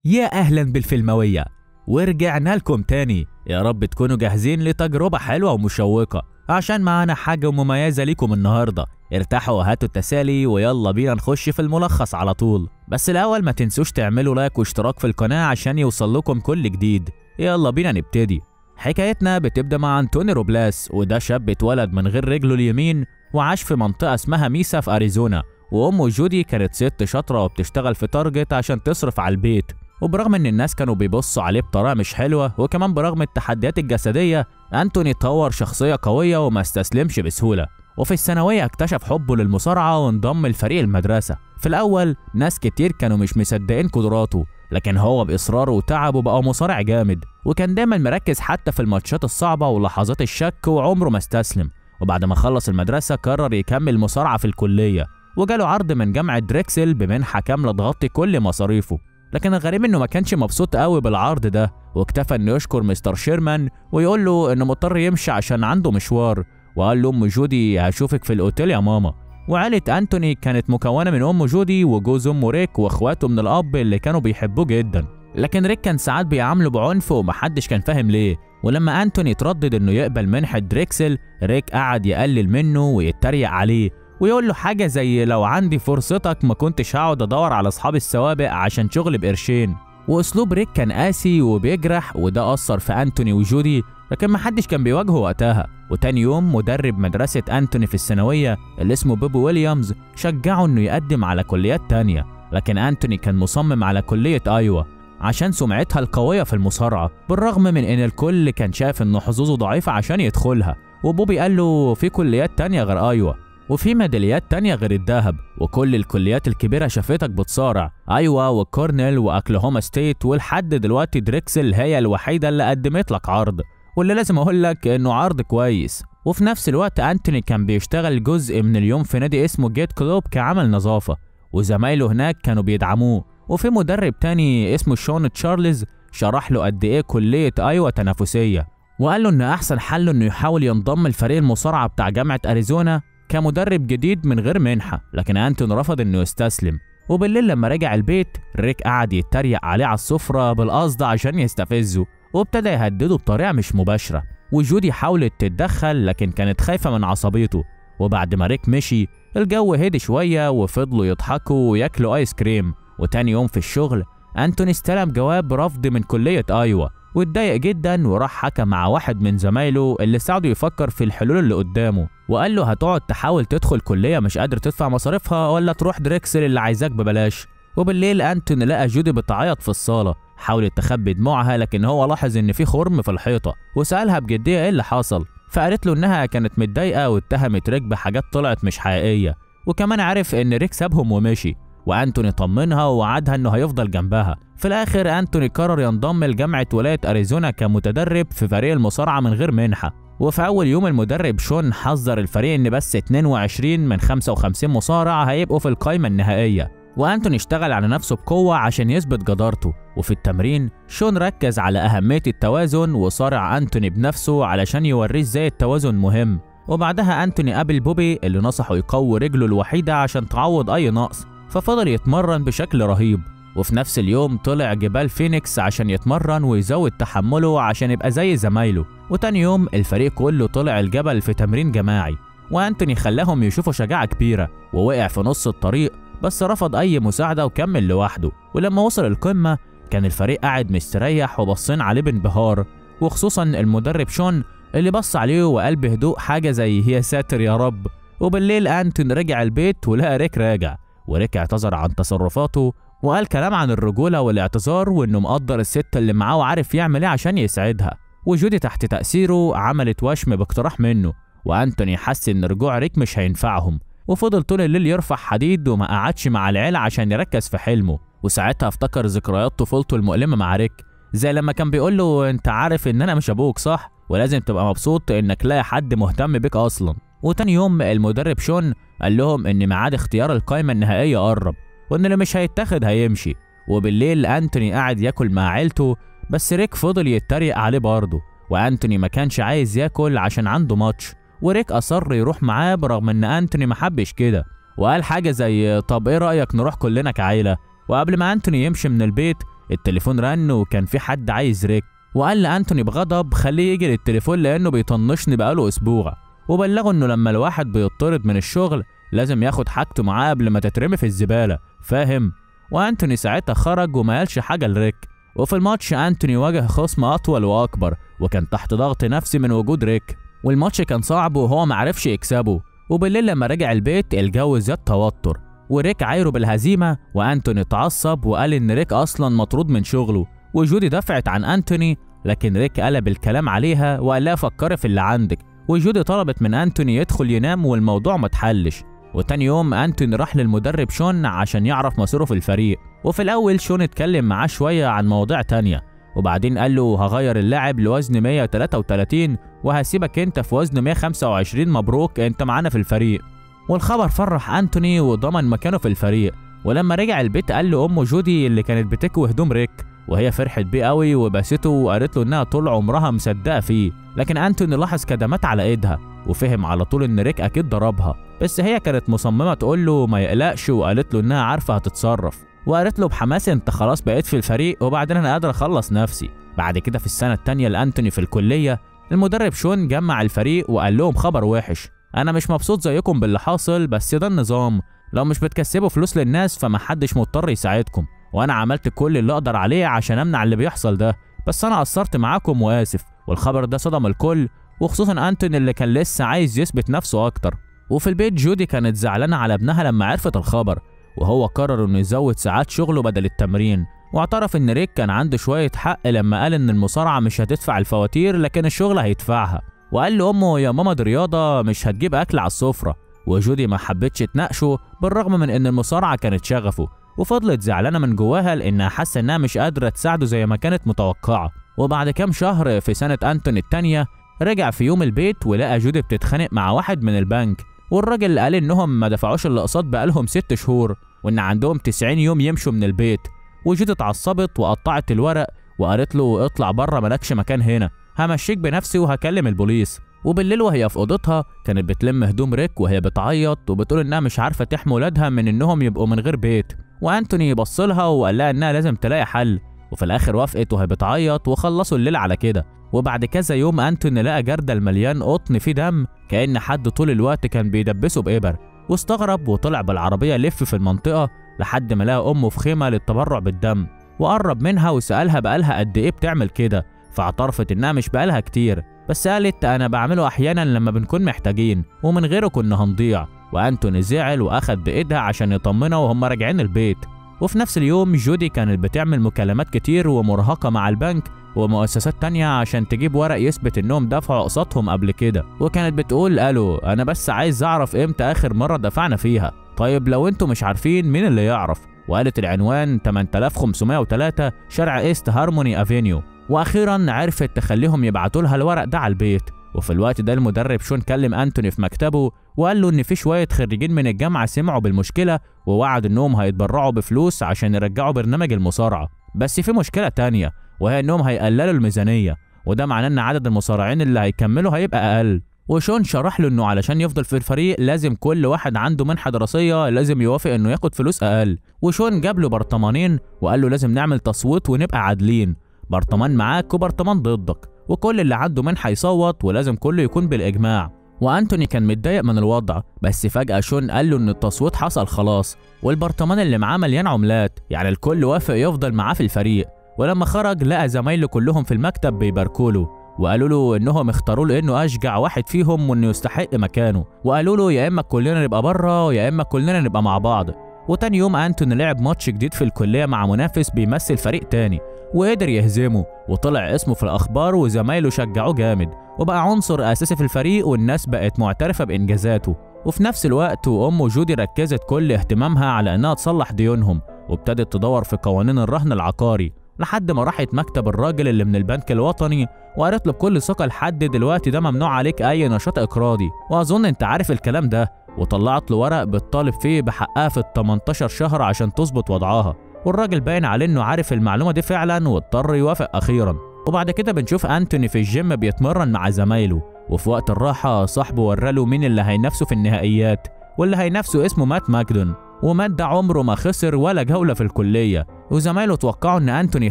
يا أهلا بالفيلموية، ورجعنا لكم تاني. يا رب تكونوا جاهزين لتجربة حلوة ومشوقة عشان معانا حاجة مميزة ليكم النهاردة. ارتاحوا وهاتوا التسالي ويلا بينا نخش في الملخص على طول. بس الأول ما تنسوش تعملوا like واشتراك في القناة عشان يوصل لكم كل جديد. يلا بينا نبتدي. حكايتنا بتبدأ مع أنتوني روبلاس، وده شاب اتولد من غير رجله اليمين وعاش في منطقة اسمها ميسا في أريزونا، وأمه جودي كانت ست شاطرة وبتشتغل في تارجت عشان تصرف على البيت. وبرغم ان الناس كانوا بيبصوا عليه بطريقة مش حلوة، وكمان برغم التحديات الجسدية، أنتوني طور شخصية قوية وما استسلمش بسهولة. وفي الثانوية اكتشف حبه للمصارعه وانضم لفريق المدرسة. في الاول ناس كتير كانوا مش مصدقين قدراته، لكن هو باصراره وتعبه بقى مصارع جامد، وكان دايما مركز حتى في الماتشات الصعبة ولحظات الشك، وعمره ما استسلم. وبعد ما خلص المدرسة قرر يكمل مصارعه في الكلية، وجاله عرض من جامعه دريكسل بمنحه كاملة تغطي كل مصاريفه. لكن الغريب انه ما كانش مبسوط قوي بالعرض ده، واكتفى انه يشكر مستر شيرمان ويقول له انه مضطر يمشي عشان عنده مشوار، وقال له ام جودي هشوفك في الاوتيل يا ماما. وعائلة انتوني كانت مكونة من ام جودي وجوز امه ريك واخواته من الاب اللي كانوا بيحبوه جدا، لكن ريك كان ساعات بيعامله بعنف ومحدش كان فاهم ليه. ولما انتوني تردد انه يقبل منحة دريكسل، ريك قعد يقلل منه ويتريق عليه ويقول له حاجة زي لو عندي فرصتك ما كنتش هقعد ادور على اصحاب السوابق عشان شغل بقرشين. واسلوب ريك كان قاسي وبيجرح، وده اثر في انتوني وجودي، لكن محدش كان بيواجهه وقتها. وتاني يوم مدرب مدرسة انتوني في الثانوية اللي اسمه بيبو ويليامز شجعه انه يقدم على كليات تانية، لكن انتوني كان مصمم على كلية ايوا عشان سمعتها القوية في المصارعة، بالرغم من ان الكل كان شايف ان حظوظه ضعيفة عشان يدخلها. وبوبي قال له في كليات تانية غير ايوا، وفي ميداليات تانية غير الذهب، وكل الكليات الكبيرة شافتك بتصارع، ايوا وكورنيل واكلاهوما ستيت، ولحد دلوقتي دريكسل هي الوحيدة اللي قدمت لك عرض، واللي لازم اقول لك انه عرض كويس. وفي نفس الوقت انتوني كان بيشتغل جزء من اليوم في نادي اسمه جيت كلوب كعمل نظافة، وزمايله هناك كانوا بيدعموه. وفي مدرب تاني اسمه شون تشارلز شرح له قد ايه كلية ايوا تنافسية، وقال له ان احسن حل انه يحاول ينضم لفريق المصارعة بتاع جامعة اريزونا كمدرب جديد من غير منحة، لكن أنتوني رفض إنه يستسلم. وبالليل لما رجع البيت ريك قعد يتريق عليه على السفرة بالقصد عشان يستفزه، وابتدى يهدده بطريقة مش مباشرة. وجودي حاولت تتدخل لكن كانت خايفة من عصبيته. وبعد ما ريك مشي الجو هدي شوية وفضلوا يضحكوا وياكلوا آيس كريم. وتاني يوم في الشغل أنتوني استلم جواب رفض من كلية أيوا، واتضايق جدا وراح حكى مع واحد من زمايله اللي ساعده يفكر في الحلول اللي قدامه، وقال له هتقعد تحاول تدخل كلية مش قادر تدفع مصاريفها، ولا تروح دريكسل اللي عايزاك ببلاش. وبالليل أنتوني لقى جودي بتعيط في الصالة، حاولت تخبي دموعها لكن هو لاحظ ان في خرم في الحيطة، وسألها بجدية ايه اللي حصل، فقالت له انها كانت متضايقة واتهمت ريك بحاجات طلعت مش حقيقية، وكمان عرف ان ريك سابهم ومشي. وأنتوني طمنها ووعدها انه هيفضل جنبها. في الاخر أنتوني قرر ينضم لجامعة ولاية اريزونا كمتدرب في فريق المصارعة من غير منحة. وفي اول يوم المدرب شون حذر الفريق ان بس 22 من 55 مصارع هيبقوا في القائمة النهائية، وأنتوني اشتغل على نفسه بقوة عشان يثبت جدارته. وفي التمرين شون ركز على أهمية التوازن، وصارع أنتوني بنفسه علشان يوريه ازاي التوازن مهم. وبعدها أنتوني قابل بوبي اللي نصحه يقوي رجله الوحيدة عشان تعوض أي نقص، ففضل يتمرن بشكل رهيب. وفي نفس اليوم طلع جبال فينيكس عشان يتمرن ويزود تحمله عشان يبقى زي زمايله. وتاني يوم الفريق كله طلع الجبل في تمرين جماعي، وأنتوني خلاهم يشوفوا شجاعة كبيرة، ووقع في نص الطريق بس رفض أي مساعدة وكمل لوحده. ولما وصل القمة كان الفريق قاعد مستريح وبصين عليه بانبهار، وخصوصا المدرب شون اللي بص عليه وقال بهدوء حاجة زي يا ساتر يا رب. وبالليل أنتوني رجع البيت ولقى ريك راجع، وريك اعتذر عن تصرفاته وقال كلام عن الرجولة والاعتذار، وانه مقدر الست اللي معاه وعارف يعمل ايه عشان يسعدها. وجودي تحت تأثيره عملت وشم باقتراح منه، وأنتوني حس ان رجوع ريك مش هينفعهم، وفضل طول الليل يرفع حديد وما قعدش مع العيلة عشان يركز في حلمه. وساعتها افتكر ذكريات طفولته المؤلمة مع ريك، زي لما كان بيقول له انت عارف ان انا مش ابوك صح، ولازم تبقى مبسوط انك لاقي حد مهتم بيك اصلا. وتاني يوم المدرب شون قال لهم ان ميعاد اختيار القائمة النهائية قرب، وان اللي مش هيتاخد هيمشي. وبالليل أنتوني قاعد ياكل مع عيلته، بس ريك فضل يتريق عليه برضه، وأنتوني ما كانش عايز ياكل عشان عنده ماتش، وريك أصر يروح معاه برغم ان أنتوني ما حبش كده، وقال حاجة زي طب ايه رأيك نروح كلنا كعيلة. وقبل ما أنتوني يمشي من البيت التليفون رن وكان في حد عايز ريك، وقال لأنتوني بغضب خليه يجي للتليفون لأنه بيطنشني بقاله أسبوع، وبلغه إنه لما الواحد بيطرد من الشغل لازم ياخد حاجته معاه قبل ما تترمي في الزبالة، فاهم؟ وأنتوني ساعتها خرج وما قالش حاجة لريك. وفي الماتش أنتوني واجه خصم أطول وأكبر، وكان تحت ضغط نفسي من وجود ريك، والماتش كان صعب وهو معرفش يكسبه. وبالليل لما رجع البيت الجو زاد توتر، وريك عايره بالهزيمة، وأنتوني اتعصب وقال إن ريك أصلا مطرود من شغله، وجودي دافعت عن أنتوني لكن ريك قلب الكلام عليها وقال لها فكري في اللي عندك. وجودي طلبت من أنتوني يدخل ينام والموضوع ما اتحلش. وتاني يوم أنتوني راح للمدرب شون عشان يعرف مصيره في الفريق، وفي الأول شون اتكلم معاه شوية عن مواضيع تانية، وبعدين قال له هغير اللاعب لوزن 133 وهسيبك انت في وزن 125، مبروك انت معانا في الفريق. والخبر فرح أنتوني وضمن مكانه في الفريق. ولما رجع البيت قال له أمه جودي اللي كانت بتكوي هدوم ريك، وهي فرحت بيه قوي وباسته وقالت له انها طول عمرها مصدقه فيه. لكن أنتوني لاحظ كدمات على ايدها وفهم على طول ان ريك اكيد ضربها، بس هي كانت مصممه تقول له ما يقلقش، وقالت له انها عارفه هتتصرف، وقالت له بحماس انت خلاص بقيت في الفريق وبعدين انا قادر اخلص نفسي. بعد كده في السنة الثانية لأنتوني في الكلية، المدرب شون جمع الفريق وقال لهم خبر وحش، انا مش مبسوط زيكم باللي حاصل بس ده النظام، لو مش بتكسبوا فلوس للناس فمحدش مضطر يساعدكم، وانا عملت كل اللي اقدر عليه عشان امنع اللي بيحصل ده، بس انا قصرت معاكم واسف. والخبر ده صدم الكل، وخصوصا أنتوني اللي كان لسه عايز يثبت نفسه اكتر. وفي البيت جودي كانت زعلانة على ابنها لما عرفت الخبر، وهو قرر انه يزود ساعات شغله بدل التمرين، واعترف ان ريك كان عنده شوية حق لما قال ان المصارعة مش هتدفع الفواتير لكن الشغل هيدفعها. وقال لامه يا ماما دي رياضة مش هتجيب اكل على السفرة. وجودي ما حبتش تناقشه بالرغم من ان المصارعة كانت شغفه، وفضلت زعلانة من جواها لانها حاسه انها مش قادرة تساعده زي ما كانت متوقعه. وبعد كام شهر في سنة أنتوني الثانية، رجع في يوم البيت ولقى جودي بتتخانق مع واحد من البنك، والراجل قال انهم ما دفعوش الاقساط بقالهم 6 شهور وان عندهم 90 يوم يمشوا من البيت. وجودي اتعصبت وقطعت الورق وقالت له اطلع بره مالكش مكان هنا، همشيك بنفسي وهكلم البوليس. وبالليل وهي في اوضتها كانت بتلم هدوم ريك وهي بتعيط وبتقول انها مش عارفه تحمي ولادها من انهم يبقوا من غير بيت. وأنتوني بصلها وقال لها انها لازم تلاقي حل، وفي الاخر وافقت وهي بتعيط وخلصوا الليل على كده. وبعد كذا يوم أنتوني لقى جردل مليان قطن فيه دم كأن حد طول الوقت كان بيدبسه بإبر، واستغرب وطلع بالعربية لف في المنطقة لحد ما لقى أمه في خيمة للتبرع بالدم، وقرب منها وسألها بقالها قد إيه بتعمل كده، فاعترفت إنها مش بقالها كتير، بس قالت أنا بعمله أحيانا لما بنكون محتاجين ومن غيره كنا هنضيع. وأنتوني زعل وأخد بإيدها عشان يطمنها وهم راجعين البيت. وفي نفس اليوم جودي كانت بتعمل مكالمات كتير ومرهقة مع البنك ومؤسسات تانية عشان تجيب ورق يثبت انهم دفعوا اقساطهم قبل كده، وكانت بتقول الو انا بس عايز اعرف امتى اخر مرة دفعنا فيها، طيب لو انتوا مش عارفين مين اللي يعرف؟ وقالت العنوان 8503 شارع ايست هارموني افينيو. واخيرا عرفت تخليهم يبعتوا لها الورق ده على البيت. وفي الوقت ده المدرب شون كلم أنتوني في مكتبه وقال له ان في شوية خريجين من الجامعة سمعوا بالمشكلة ووعد انهم هيتبرعوا بفلوس عشان يرجعوا برنامج المصارعة، بس في مشكلة تانية وهي انهم هيقللوا الميزانية، وده معناه ان عدد المصارعين اللي هيكملوا هيبقى اقل. وشون شرح له انه علشان يفضل في الفريق لازم كل واحد عنده منحه دراسية لازم يوافق انه ياخد فلوس اقل. وشون جاب له برطمانين وقال له لازم نعمل تصويت ونبقى عادلين، برطمان معاك وبرطمان ضدك، وكل اللي عنده منحه يصوت ولازم كله يكون بالاجماع. وأنتوني كان متضايق من الوضع، بس فجأة شون قال له إن التصويت حصل خلاص والبرطمان اللي معاه مليان عملات، يعني الكل وافق يفضل معاه في الفريق. ولما خرج لقى زمايله كلهم في المكتب بيباركوا له وقالوا له انهم اختاروه لانه اشجع واحد فيهم وانه يستحق مكانه، وقالوا له يا اما كلنا نبقى بره يا اما كلنا نبقى مع بعض. وتاني يوم أنتوني لعب ماتش جديد في الكلية مع منافس بيمثل فريق تاني وقدر يهزمه، وطلع اسمه في الأخبار وزمايله شجعوه جامد وبقى عنصر أساسي في الفريق والناس بقت معترفة بإنجازاته. وفي نفس الوقت وأمه جودي ركزت كل اهتمامها على إنها تصلح ديونهم، وابتدت تدور في قوانين الرهن العقاري لحد ما راحت مكتب الراجل اللي من البنك الوطني وقالت له بكل ثقة لحد دلوقتي ده ممنوع عليك أي نشاط إقراضي وأظن أنت عارف الكلام ده، وطلعت له ورق بتطالب فيه بحقها في ال 18 شهر عشان تظبط وضعها. والراجل باين عليه انه عارف المعلومة دي فعلا واضطر يوافق اخيرا. وبعد كده بنشوف أنتوني في الجيم بيتمرن مع زمايله، وفي وقت الراحة صاحبه وراله مين اللي هينافسه في النهائيات، واللي هينافسه اسمه مات ماكدون. ومات ده عمره ما خسر ولا جولة في الكلية، وزمايله توقعوا ان انتوني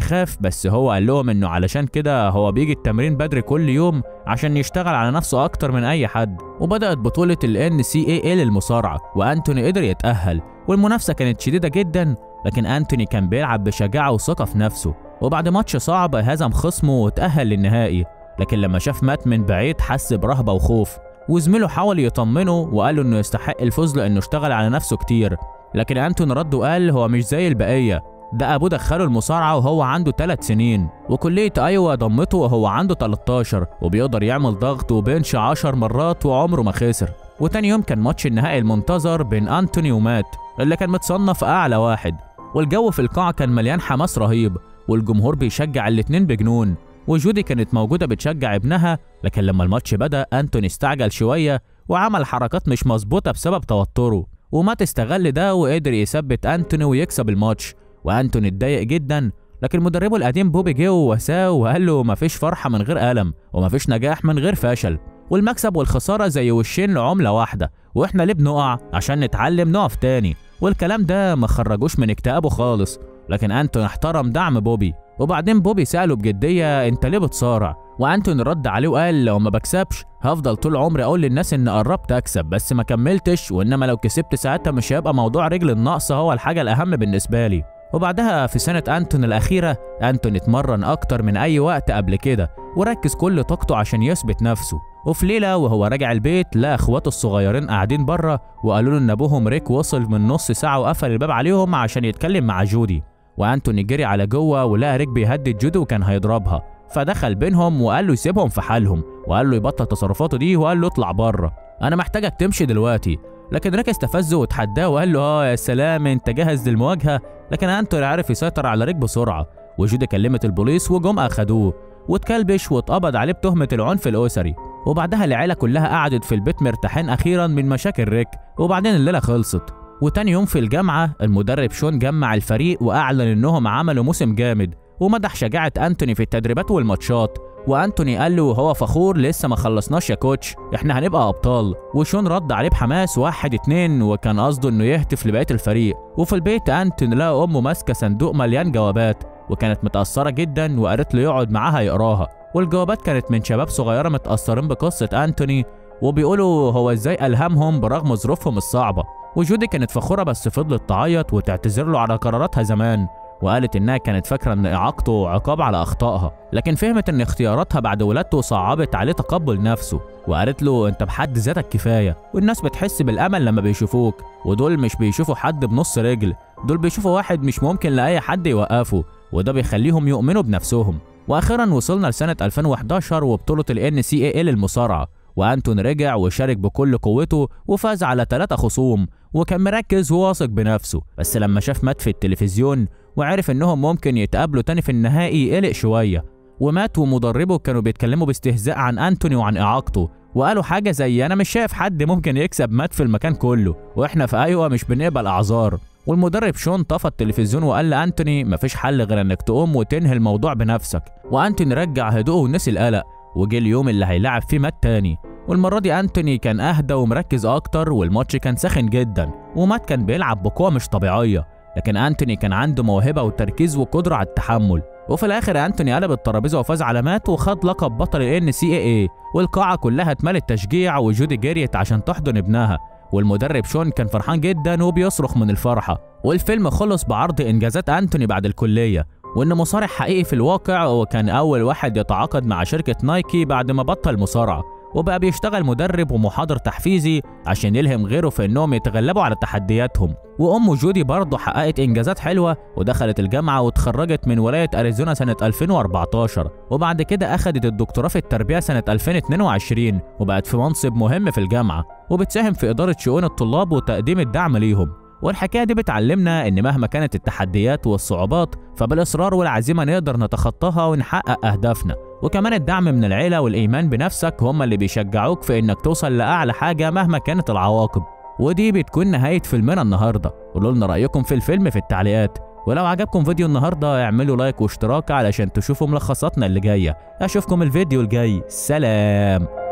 خاف، بس هو قال لهم انه علشان كده هو بيجي التمرين بدري كل يوم عشان يشتغل على نفسه اكتر من اي حد. وبدأت بطولة ال NCAA للمصارعة، وانتوني قدر يتأهل، والمنافسة كانت شديدة جدا، لكن انتوني كان بيلعب بشجاعة وثقة في نفسه. وبعد ماتش صعب هزم خصمه وتأهل للنهائي، لكن لما شاف مات من بعيد حس برهبة وخوف، وزميله حاول يطمنه وقال له انه يستحق الفوز لانه اشتغل على نفسه كتير، لكن انتوني رد وقال هو مش زي البقية، ده ابوه دخله المصارعة وهو عنده 3 سنين، وكلية ايوا ضمته وهو عنده 13، وبيقدر يعمل ضغط و bench 10 مرات وعمره ما خسر. وتاني يوم كان ماتش النهائي المنتظر بين انتوني ومات اللي كان متصنف اعلى واحد، والجو في القاعة كان مليان حماس رهيب، والجمهور بيشجع الاتنين بجنون، وجودي كانت موجودة بتشجع ابنها. لكن لما الماتش بدأ انتوني استعجل شوية وعمل حركات مش مظبوطة بسبب توتره، ومات استغل ده وقدر يثبت انتوني ويكسب الماتش. وانتوني اتضايق جدا، لكن مدربه القديم بوبي جه وواساه وقال له مفيش فرحة من غير ألم، ومفيش نجاح من غير فشل، والمكسب والخسارة زي وشين لعملة واحدة، واحنا ليه بنقع؟ عشان نتعلم نقف تاني. والكلام ده ما خرجوش من اكتئابه خالص، لكن انتوني احترم دعم بوبي. وبعدين بوبي سأله بجدية انت ليه بتصارع؟ وانتوني رد عليه وقال لو ما بكسبش هفضل طول عمري اقول للناس ان قربت اكسب بس ما كملتش، وانما لو كسبت ساعتها مش هيبقى موضوع رجل النقص هو الحاجة الاهم بالنسبة لي. وبعدها في سنة انتوني الأخيرة انتوني اتمرن أكتر من أي وقت قبل كده، وركز كل طاقته عشان يثبت نفسه. وفي ليلة وهو راجع البيت لقى اخواته الصغيرين قاعدين بره، وقالوا له إن أبوهم ريك وصل من نص ساعة وقفل الباب عليهم عشان يتكلم مع جودي. وانتوني جري على جوه ولقى ريك بيهدد جودي وكان هيضربها، فدخل بينهم وقال له يسيبهم في حالهم، وقال له يبطل تصرفاته دي، وقال له اطلع بره أنا محتاجك تمشي دلوقتي. لكن ريك استفزه وتحداه وقال له اه يا سلام انت جاهز للمواجهه؟ لكن انتوني عرف يسيطر على ريك بسرعه، وجودي كلمت البوليس وجم اخدوه، واتكلبش واتقبض عليه بتهمه العنف الاسري. وبعدها العيله كلها قعدت في البيت مرتاحين اخيرا من مشاكل ريك، وبعدين الليله خلصت. وتاني يوم في الجامعه المدرب شون جمع الفريق واعلن انهم عملوا موسم جامد، ومدح شجاعه انتوني في التدريبات والماتشات. وانتوني قال له وهو فخور لسه ما خلصناش يا coach، احنا هنبقى ابطال. وشون رد عليه بحماس 1 2، وكان قصده انه يهتف لبقيه الفريق. وفي البيت انتوني لقى امه ماسكه صندوق مليان جوابات، وكانت متاثره جدا وقالت له يقعد معاها يقراها. والجوابات كانت من شباب صغيره متاثرين بقصه انتوني، وبيقولوا هو ازاي الهمهم برغم ظروفهم الصعبه. وجودي كانت فخوره بس فضلت تعيط وتعتذر له على قراراتها زمان، وقالت إنها كانت فاكرة إن إعاقته عقاب على أخطائها، لكن فهمت إن اختياراتها بعد ولادته صعبت عليه تقبل نفسه. وقالت له أنت بحد ذاتك كفاية، والناس بتحس بالأمل لما بيشوفوك، ودول مش بيشوفوا حد بنص رجل، دول بيشوفوا واحد مش ممكن لأي حد يوقفه، وده بيخليهم يؤمنوا بنفسهم. وأخيرا وصلنا لسنة 2011 وبطولة ال NCAA للمصارعة، وأنتون رجع وشارك بكل قوته وفاز على 3 خصوم، وكان مركز وواثق بنفسه. بس لما شاف مات في التلفزيون وعرف انهم ممكن يتقابلوا تاني في النهائي قلق شويه. ومات ومدربه كانوا بيتكلموا باستهزاء عن انتوني وعن اعاقته، وقالوا حاجه زي انا مش شايف حد ممكن يكسب مات في المكان كله، واحنا في ايوه مش بنقبل اعذار. والمدرب شون طفى التلفزيون وقال لانتوني مفيش حل غير انك تقوم وتنهي الموضوع بنفسك. وانتوني رجع هدوءه ونسي القلق، وجه اليوم اللي هيلعب فيه مات تاني، والمرة دي أنتوني كان أهدى ومركز أكتر، والماتش كان ساخن جدا، ومات كان بيلعب بقوة مش طبيعية، لكن أنتوني كان عنده موهبة وتركيز وقدرة على التحمل. وفي الآخر أنتوني قلب الترابيزة وفاز على مات وخد لقب بطل ال NCAA، والقاعة كلها اتملت تشجيع، وجودي جريت عشان تحضن ابنها، والمدرب شون كان فرحان جدا وبيصرخ من الفرحة. والفيلم خلص بعرض إنجازات أنتوني بعد الكلية، وإنه مصارع حقيقي في الواقع، وكان أول واحد يتعاقد مع شركة نايكي بعد ما بطل مصارعة، وبقى بيشتغل مدرب ومحاضر تحفيزي عشان يلهم غيره في انهم يتغلبوا على تحدياتهم. وامه جودي برضه حققت انجازات حلوه، ودخلت الجامعه وتخرجت من ولايه اريزونا سنه 2014، وبعد كده اخدت الدكتوراه في التربيه سنه 2022، وبقت في منصب مهم في الجامعه، وبتساهم في اداره شؤون الطلاب وتقديم الدعم ليهم. والحكايه دي بتعلمنا ان مهما كانت التحديات والصعوبات، فبالاصرار والعزيمه نقدر نتخطاها ونحقق اهدافنا. وكمان الدعم من العيلة والإيمان بنفسك هم اللي بيشجعوك في إنك توصل لأعلى حاجة مهما كانت العواقب. ودي بتكون نهاية فيلمنا النهاردة. قولوا لنا رأيكم في الفيلم في التعليقات، ولو عجبكم فيديو النهاردة اعملوا like واشتراك علشان تشوفوا ملخصاتنا اللي جاية. أشوفكم الفيديو الجاي، سلام.